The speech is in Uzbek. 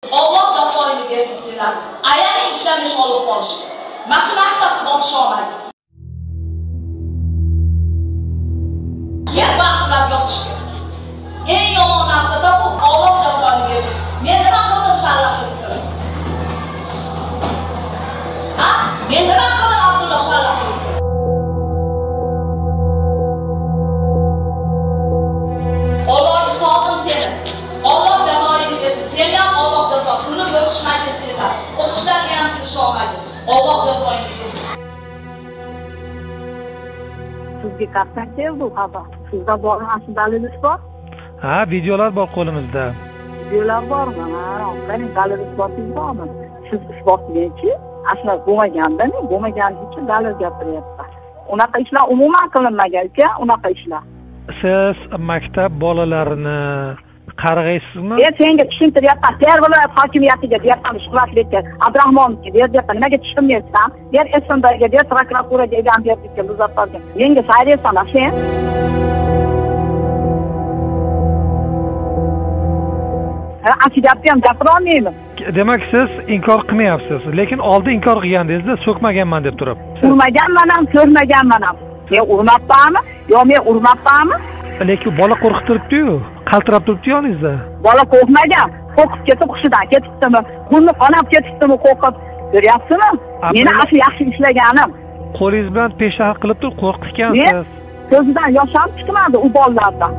Alloh jazoini bersin sizlar. Ayani ishlamish olib borishdi. Mana shu maktabni bosish olmadi. Yer vaqtlab yotishdi. Eng yomon narsa bu. Alloh jazoini bersin. Men nima qildim shallaqlik qilib? Ha? Men nima qildim Abdulloh shallaqlik qilib? Alloh hisobim seni. Alloh jazoini bersin. Sen ham Alloh jazo. Uni bosishmaydi sizlar. O'qishlarga ham kirisha olmaydi. Alloh jazoini bersin. Sizga qachon keldi bu xabar? Sizda bormi shu dalil isbot? Ha, videolar bor qo'limizda. Videolar bormi? Ha, mening dalil isbotingiz bormi? Siz isbotlaychi, aslo bo'lmaganda, men bo'lmagani uchun dalil gapiryapman. Unaqa ishlar umuman qilinmagan ekan, unaqa ishlar. Siz maktab bolalarini qarg'aysizmi? Men senga tushuntiryapman. Ter viloyat hokimiyatiga deyapman, Shuhratbekka, Abdurahmonovga deyapman. Nimaga tushunmayapsan? Der SMBga, der prokuraturaga egan berdikka, Muzaffarga. Menga sayraysan sen. Ha, shu gapni ham gapira olmayman. Demak, siz inkor qilmayapsiz, lekin oldin inkor qilgandingizda so'kmaganman deb turib. Urmaganman ham, ko'rmaganman ham. Men urmabmanmi? Yo, men urmabmanmi? Lekin bola qo'rqib turibdi-yu, qaltirab turibdi yoningizda. Bola qo'rqmagan, qo'rqib ketib hushidan ketibdimi? Burni qonab ketibdimi qo'rqib? Ko'ryapsizmi? Meni asli yaxshi ishlaganim. Qo'lingiz bilan peshona qilib turib qo'rqitgansiz. Ko'zidan yosh ham chiqmadi u bolalardan.